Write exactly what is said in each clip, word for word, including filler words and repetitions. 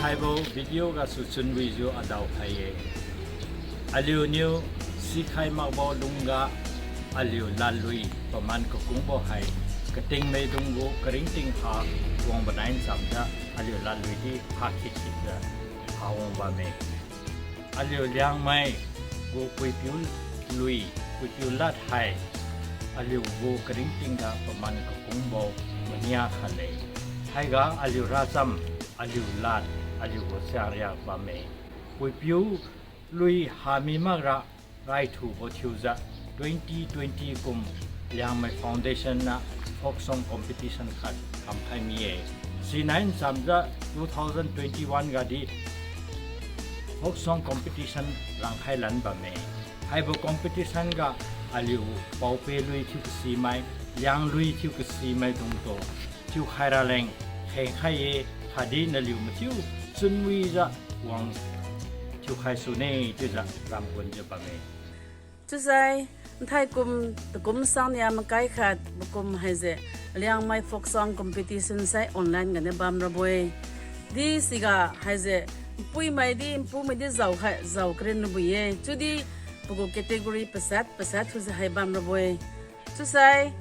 Haibo video gasu chunwijiu adao khai-e. Aliuniu sikhai makbo lungga aliu ladlui paman kakungbo hai katingmaidung gu karingting ha wangbo nai nchamjiu aliu ladlui di ha khit khitjiu ha wang bamme. Aliu Liangmai gu puipiu lui, puipiu lad hai aliu gu karingting ga paman kakungbo mania khat le. Haiga aliu racham, aliu lad, aliu gu chariak bamme. Puipiu lui hami makra raithubo thiujiu twenty twenty kum Liangmai Foundation niu folk song competition khat kamkhai mi-e. Sinai nchamjiu two thousand twenty-one gadi folk song competition rangkhai lan bamme. Haibo competition ga aliu paope lui thiu kasimai, Liang lui thiu kasimaidungtu thiukhai raleng khengkhai-e, khatdi naliu mathiu chunwijiu wang thiukhai sune chiujiu ramgunjiu bamme. Chiusai, nthaikum takum sangnia makai khat pakum haise Liangmai folk song competition sai online ganiu bamrabo-e. Di siga haise npuimai di, npumai di jaokhai, jao karinbo-e. Chiudi pagu category pasat pasat thiujiu hai bamrabo-e. Chiusai,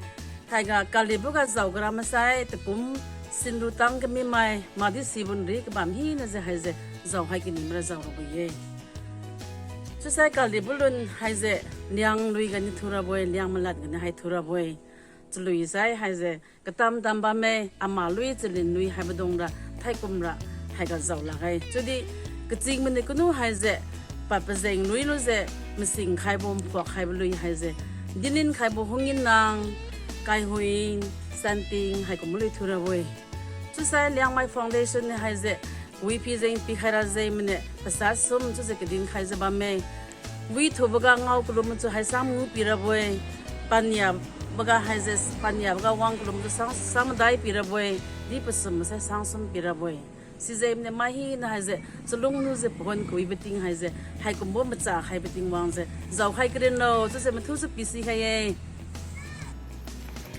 haiga kalibo ga jao gara masai takum sinru tang kamimai, madi sibunri kabam hinajiu haise jaokhai kanimara jao rabo-e. Chiusai kalibo lun haise Liang lui ganiu thurabo-e, Liang malad ganiu hai thurabo-e. Chalui sai haise katam tam bamme, ama lui chalin lui haibo dungra thaikumra haiga jao lakge. Chiudi kaching maniu kunu haise pad pajeng lui lujiu masing khaibo, mpuak khaibo lui haise dinlin khaibo Hungin Nang, Kaihuin, Santing haikumbo lui thurabo-e. Chiusai Liangmai Foundation niu haise wi phi jeng pikhai ra jeng maniu pasat sum chiujiu kadin khaijiu bamme. Wi thuboga ngao kalum machu hai sang mangu pirabo-e. Pania boga haise, pania boga wang kalum machu sang, sang madai pirabo-e. Di pasum masai sang sum pirabo-e. Sijeng maniu mai hina haise chalung nujiu pawan kawibo ting haise haikumbo macha khaibo Tingwangjiu jaokhai karinlo chiujiu mathiujiu pisikhai-e.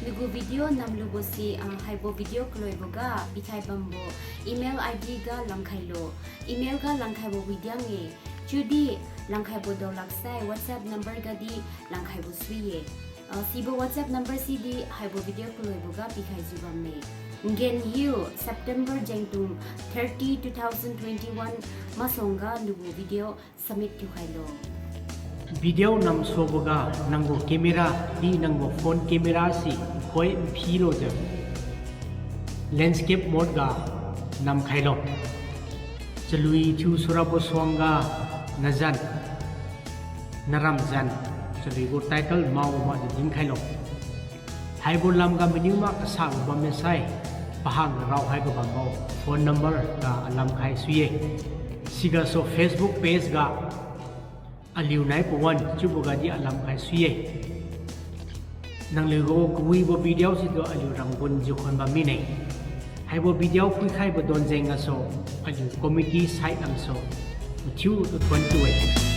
Nagu video namlubose, ah, haibo video kaloiboga pikhai bambo email ID ga langkhailo. Email ga langkhaibo widiang-e. Chiudi langkhaibo daolaksai WhatsApp number gadi langkhaibo sui-e. Ah, sibo WhatsApp number sidi haibo video kaloiboga pikhaijiu bamme. Ngen hiu September jengtung thirty, two thousand twenty-one masuangga nagu video submit thiukhailo. Video namsuboga nanggu camera di nanggu phone camera se nkhoi mphilujiu landscape mode ga namkhailo. Chalui thiu surabo suangga nazan, naramzan, chalui gu title mao makjiu dinkhailo. Haibo lamga maniu mak kasabo bamme sai, pahang raokhai kabambo phone number ga alamkhai sui-e. Sigasu Facebook page ga aliu nai pawan chiuboga di alamkhai sui-e. Nangliu gu kawibo video situ aliu ramgun jiu khon bam mine. Haibo video phuikhaibo donjeng gasu aliu committee side lamsu mathiu tu thuon tu-e.